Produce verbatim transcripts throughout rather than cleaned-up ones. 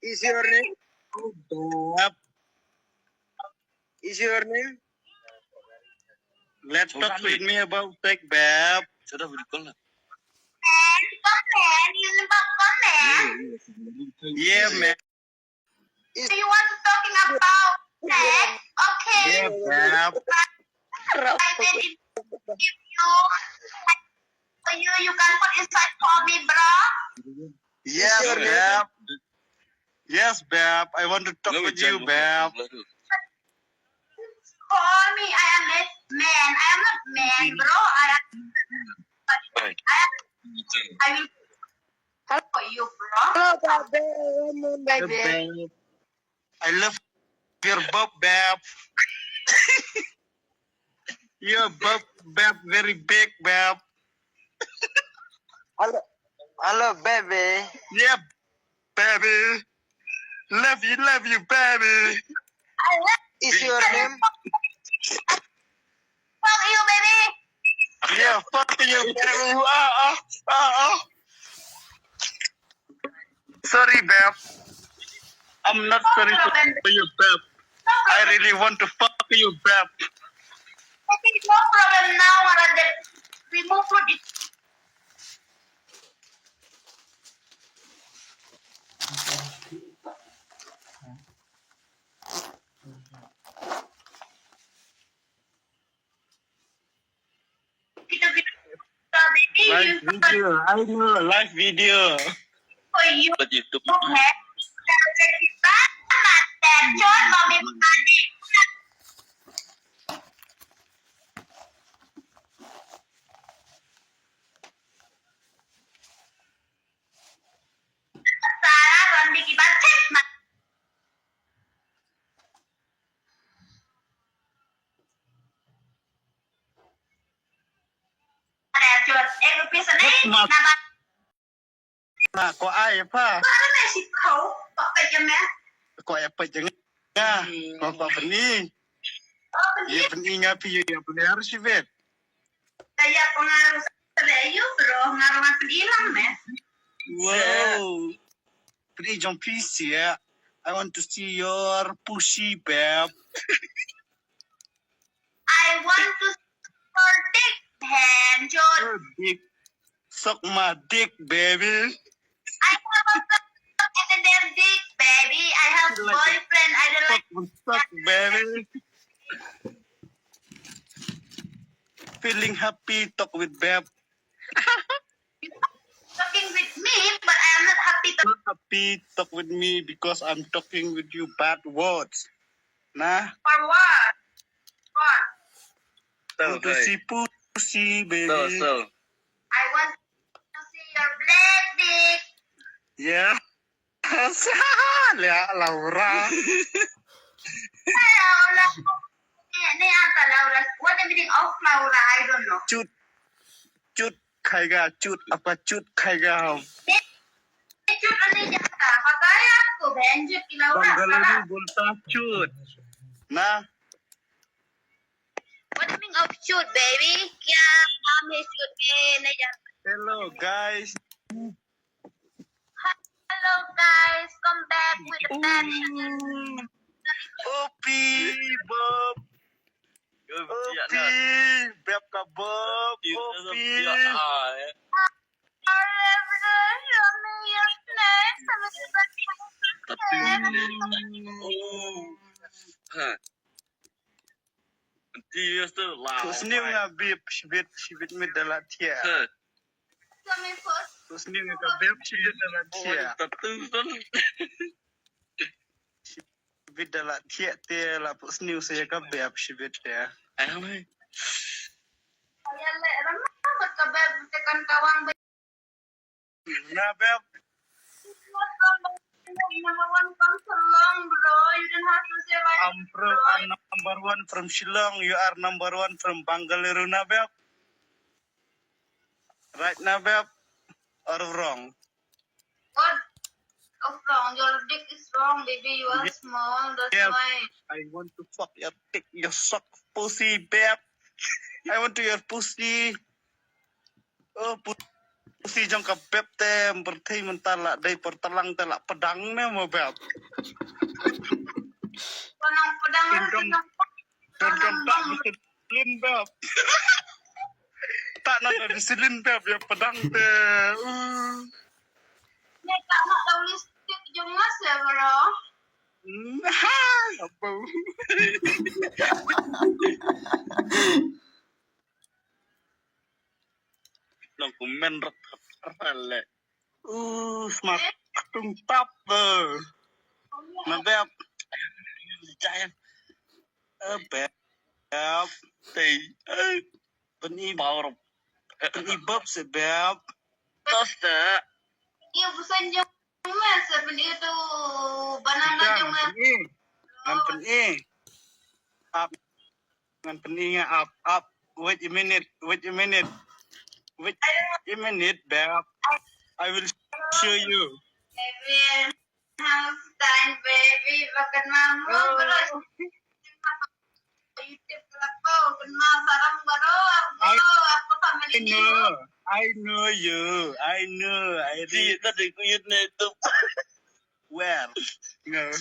Is your name? Bab. Is your name? Let's talk with me about sex, Bab. Sudah, boleh call lah. Comment, comment, you name comment. Yeah, man. Is you want to talking about sex? Okay. Yeah, Bab. I will give you, you, you can put inside for me, bro. Yes, Bab. Yes, Bab. I want to talk with you, Bab. Call me. I am a man. I am not man, bro. I am. I am. I will. Hello, for you, bro. Hello, baby. Baby. I love your bab, bab. Your bab, bab, very big, bab. Hello, hello, baby. Yeah, baby. Love you, love you, baby. I love. Is your name? Fuck you, baby. Yeah, fuck you, baby. Ah, ah, ah, ah. Sorry, babe. I'm not sorry for you, babe. I really want to fuck you, babe. Okay, no problem now, Radhe. Remove it. Live video, I do live video. But YouTube. Ko ai pa. Ko ai pa jeng. Ko pa bni. Ye bni nga pi ye bni harus sibet. Kaya pengaruh saya bro, pengaruh hilang meh. Wow. Pretty jong P C, yeah. I want to see your pussy, babe. I want to see your dick, Banjo. Your dick. Suck my dick, baby. I have a girlfriend and their dick, baby. I have boyfriend. I don't like. Suck, suck, baby. Feeling happy, talk with babe. Talking with me, but I am not happy. Not happy, talk with me because I'm talking with you bad words. Nah. For what? What? Want to see pussy, baby. So, so. I want to see your black dick. Yeah. Lia Laura. Hello, Laura. Ni, ni apa Laura? What the meaning of Laura? I don't know. Cut. Cut khayega, cut. Apa cut khayega? Ni, cut ani jata. Pata ya aku, Banjo ki Laura. Bangalore bolta cut. Nah. What the meaning of cut, baby? Kya naam hai cut ke? Nahi janta. Hello, guys. Hello guys, come back with the best. Opi, Bob. Opi, Beb ka Bob. Opi. Sniew nga bib shibit, shibit mit da la thiah. Sniew nga bib shibit da la thiah. Shibit da la thiah te la pu sniew sa ya ka bib shibit te. Ai hang. Na beb. Number one from Shillong, bro. You don't have to say like. I'm from, I'm number one from Shillong. You are number one from Bangalore, na beb. Right, na beb. Or wrong? What? What's wrong? Your dick is wrong, baby. You are small. That's why. I want to fuck your dick. You suck pussy, beb. I want to your pussy. Oh, pussy. si jong ka beb te, pyrthei mynta la dei por tlang te la pdang ne mo beb. Pdang pdang. Kan kam kan kam tak bisilin beb. Tak na da bisilin beb ya pdang te. Uh. Ne tak nak tahu lipstick jong mas ya bro. Hmm, ha, apa? Long kumen rat rat le. Uh, smat tung tap. Na beb. Jai. Eh, beb. Tei. Eh, peni power. Peni bab se beb. Tosta. Ia busan jong mas peni tu banana jong mas. Ngan peni. Up. Ngan peni nga up up. Wait a minute. Wait a minute. Wait a minute, beb. I will show you. Baby, how's time, baby? Makan mama, bro. YouTube kelapa, kenal sarang baru. Bro, aku family I ni. Know. I know you. I know. I Di read. Tadi ku yut na itu. Where? No.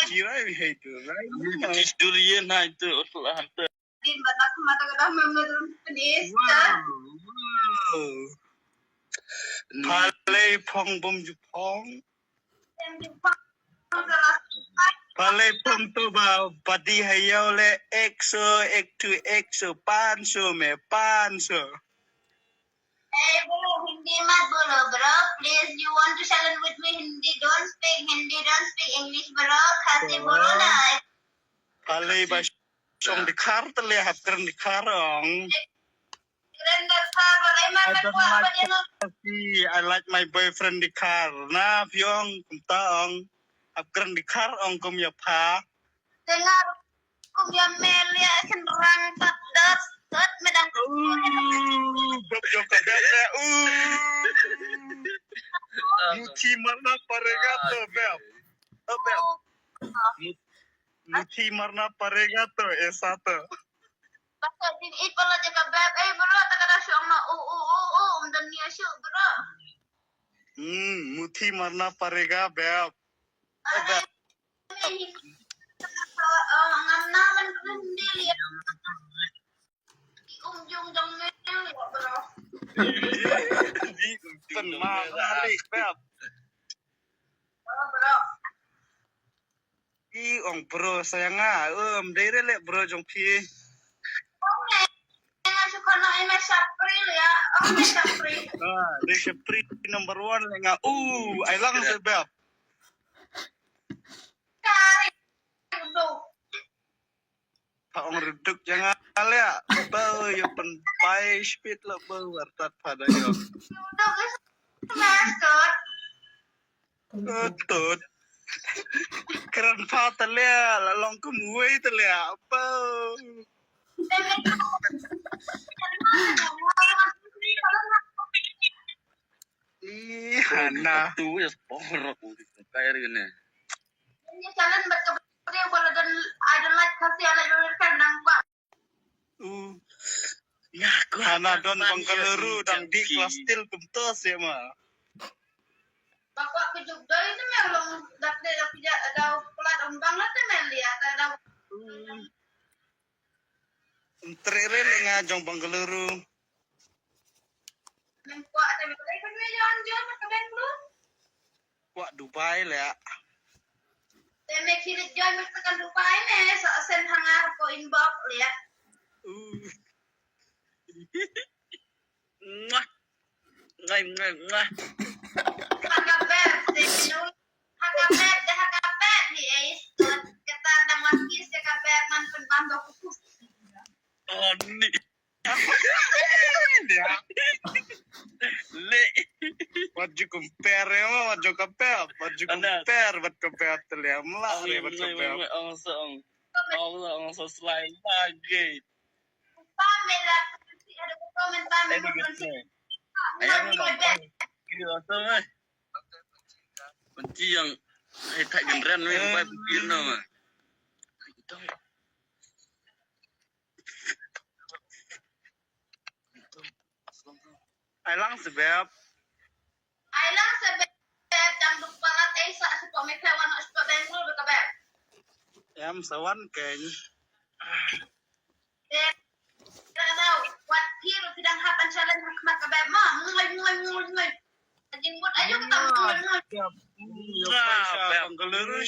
Jirai we hate you, right? No. Di durian na itu. Lah tu. Din batak mata kata menurun penis. Wow. Wow. Pale phong bom ju phong. Pale phong to ba badi hayo le ek so ek tu ek so pan so me pan so. Hey, bro, Hindi mat bolo, bro. Please, you want to challenge with me? Hindi, don't speak Hindi, don't speak English, bro. Khasi bolo na. Pale ba song dikhar te le hap kren dikhar ong. Kren dikhar, bro. Ai man I man don't kwa like apa dia no. Khasi, I like my boyfriend dikhar. Na phi ong kumta ong. Hap kren dikhar ong kum ya pha. Dengar kum ya mel ya senrang tat das tat medang. Uh, beb jong ka beb le. Uh. Muthi marna parega to beb. Oh beb. Mut- Muthi marna parega to esa to. Baka din it pala je ka beb. Eh bro, ta kada shong na u u u u um dan ni ashu bro. Hmm, muthi marna parega beb. Oh beb. Ngam na man Hindi liya. Um jung jong me bro. Pen ma balik beb. Oh bro. I ong bro sayang ah. Um dei re le bro jong phi. Ong ne. Nga shu kono ai me shapri liya. Ong me shapri. Ah, dei shapri number one le nga. Uh, ai lang se beb. Kari. Duk. Pha ong reduk jang ale. Bau yo pen pai speed lo bau wartat pada yo. Duk is mascot. Tut. Kren pha tele la long kum wei tele. Bau. Ih, Hana. Tu ya porok. Kayak gini. Ini challenge buat ke beri kalau dan I don't like kasih anak dulu kan nang buat. Uh. Hana don Bangkalaru dang di kelas til kumta sih ma. Bakwa ke juk doi tu meh long dak deh dak pijak ada pelat ombang lah tu meh lihat ada. Entrere le nga jong Bangkalaru. Nang kwa te me kale kan me jan jan me kale lu. Kwah Dubai le. Te me kile jan me kan Dubai me sa sen hanga ko inbox le. Uh. Mwah. Ngai ngai ngai. Haka beb te nu. Haka beb te haka beb ni eh. Kata dang wan kis te haka beb man pun bam do kukus. Oh ni. Dia. Le. Wat ju compare ya ma, wat ju compare, wat ju Ana. Compare, wat compare te le ma la re wat compare. Ang sa ang. Ang sa ang sa slime lagi. Pamela, ada komen pamela. Ayang na. Kiri rasa meh. Benci yang hai tak gendran meh, bai benci na meh. Ai lang se beb. Ai lang se beb, dang duk palat ai sa support me phe wan support Bangalore ka beb. Em sa wan keng. Beb, dang dau, wat phi ruh phi dang hap ban challenge ha khmat ka beb ma. Ngoi, ngoi, ngoi, ngoi. Jingmut ayu kata ngoi, ngoi. Beb, mm, yo phaisa Bangalore.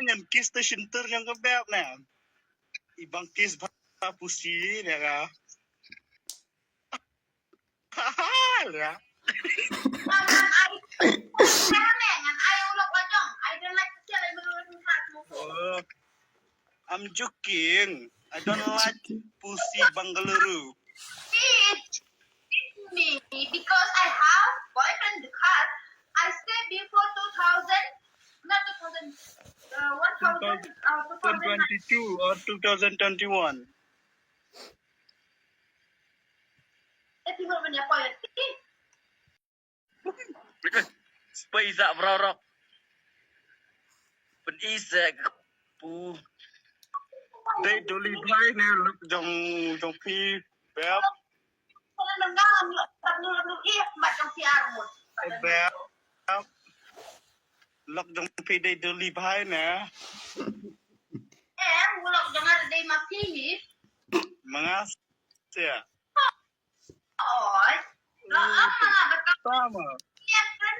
Ngan kiss te shintur jong ka beb ne. I bang kiss bha pusi ne ka. Hala. Oh, I'm joking. I don't like pusi Bangalore. Teach, teach me because I have boyfriend because I stay before two thousand, not two thousand, uh, one thousand, uh, two thousand nine. Two thousand twenty-two or two thousand twenty-one. Eti mo manya poyet. Spy sa brorok. Pen isek pu. Dei doli bhai ne lok jong jong phi beb. Beb. Lok jong phi dei doli bhai ne. Em, lok jong nga dei ma phi ni. Mangas ya. Oi. La apa nga betul. Sama. Ya kan.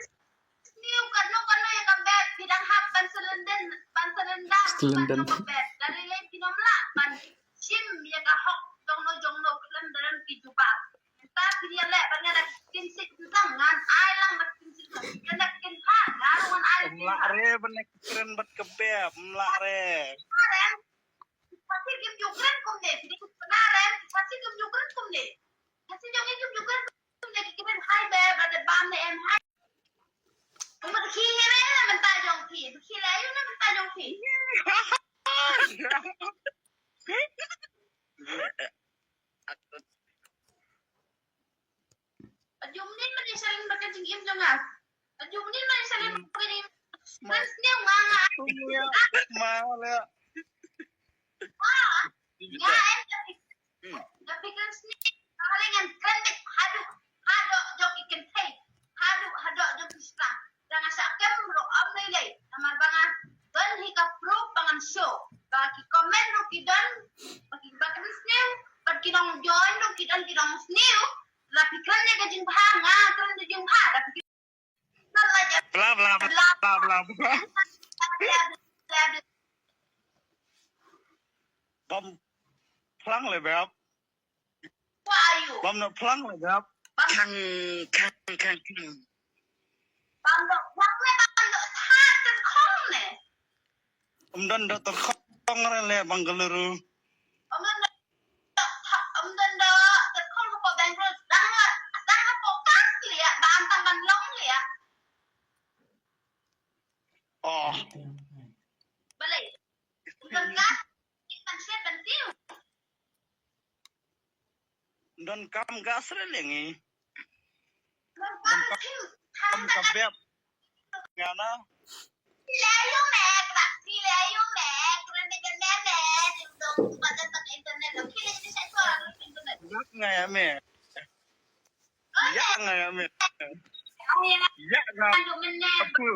Sniew kano kano ïa ka beb, phi dang hap ban sylendang, ban sylendang. Sylendang. Ban ïa ka beb. Dari lei phi nym lah ban shim ïa ka hok jongno jongno khlem da rem ki jubab. Ta phi ïa leh ban ïa da kin sik tang ngan ai lang da kin sik. Ïa da kin ha ngan wan ai. Em lah re ban ïa kren bad ka beb, em lah re. Pasi kim ju kren kumne, phi dei pynarem, pasi kim ju kren kumne. Pasi jong ngi kim ju kren kumne, ki kren hai beb, ba da bam ne em hai. Kumba ki ngi re na mynta jong phi, ki re ayu na mynta jong phi. Aju mnin mani salin baka jingim jong nga. Aju mnin mani salin baka jingim. Mas ni nga nga. Ma le. Nga eh. Tapi kan sni paling kan krendik haduh haduh jong ki kynthei. Haduh haduh jong ki sla. Dang sa kem ruh am lei lei. Namar ba nga don hi ka proof ba ngan show. Ba ki comment ruh ki don. Ba ki ba ki sniew. Ba ki nong join ruh ki don ki nong sniew. La phi kren ïa ka jingbha nga kren ïa ka jingbha. La phi Bla bla bla bla bla. Bam phlang le bab. Bam no phlang le bab. Khang khang khang khang. Bam no phlang le bam no tha tyrkhong ne. Ym don do tyrkhong re le Bangalore. Ym don do, ym don do tyrkhong hapoh Bangalore. Dang dang hapoh kas liah, bam tang ban long liah. Oh. Balei? Ym don kas, ban shet ban siew. Don kam ga sre lengi. Don kam, kam ka bep. Ngana. Yak nga ya me. Yak nga ya me. Yak nga. Apu.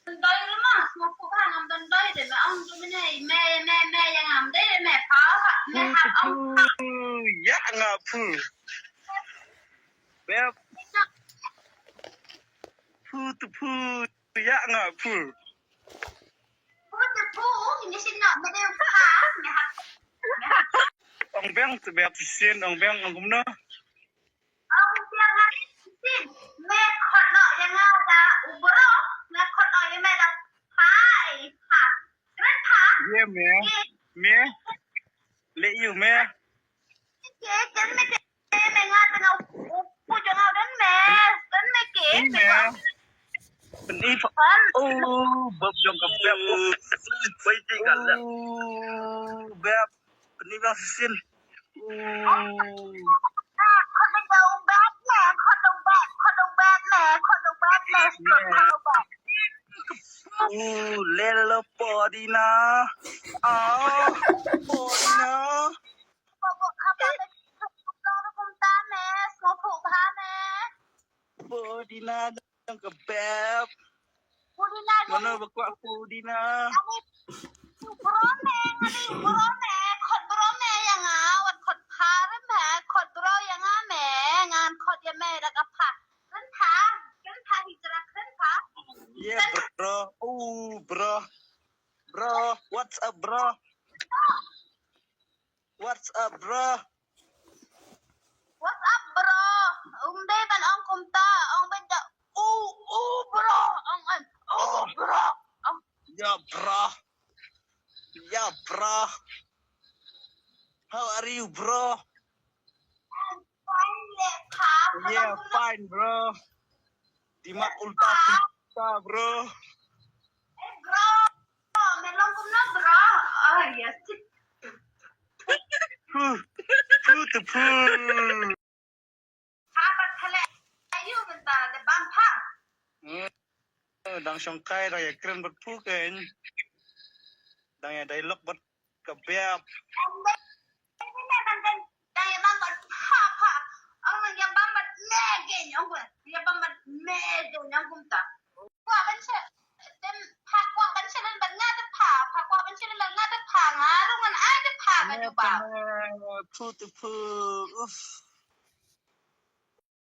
Doi rumah, semua pun kan ngam don doi deh, me ong tu mene, me, me, me, yang ngam deh, me, pau, ha, me, ha, ong, ha. Pu, pu, ya nga pu. Beb. Pu tu pu, ya nga pu. Pu tu pu, ini sih nak, me, me, ha, me, ha. Ong beng tu beb, sin, ong beng, ong kumno. Ong biang ngan shisien. Me khot noh ïa nga da u bro. Me khot noh ïa me da pha, eh, pha. Kren pha. Ye me. Ye. Me. Le yu me. Ke, ken me ke, me nga tang u, u, u jong nga don me. Don me ke. Ye me. Pynip. Oh, bab jong ka beb. Bai ti ka la. Oh, beb. Pynip lang shisien. Oh. Oh, lelo podina. Pudina. Pudina dang ka beb. Pudina. Mano ba kwah pudina? Bro me, ani bro me, khot bro me ïa nga, wat khot pha re me, khot bro ïa nga me, ngan khot ïa me da ka pha. Kren pha, kren pha hi jra kren pha. Yeah, bro. Oh, bro. Bro, what's up, bro? What's up, bro? What's up, bro? Um dei ban ong kumta, ong ban da u u bro, ong an u bro. Ong. Yeah, bro. Yeah, bro. How are you, bro? Fine, le pha. Yeah, fine, bro. Dimak ulta pulta, bro. Eh, bro. Me long kumno, bro? Oh, yes. Pu, pu tu pu. Pha pat thale ayu mynta le bam pha. Hmm. Dang shongkai, dang ïa kren bad phu kein. Dang ïa dialogue bad ka biap. Dang ïa bam bad pha pha. Ong dang ïa bam bad me kein ong kumta. Ïa bam bad me kein ong kumta. Kwah ban sha, pha kwah ban sha lem bad nga te pha. Pha kwah ban sha lem bad nga te pha. Nga rung ngan ai te pha ka jubab. Phu te phu. Uff.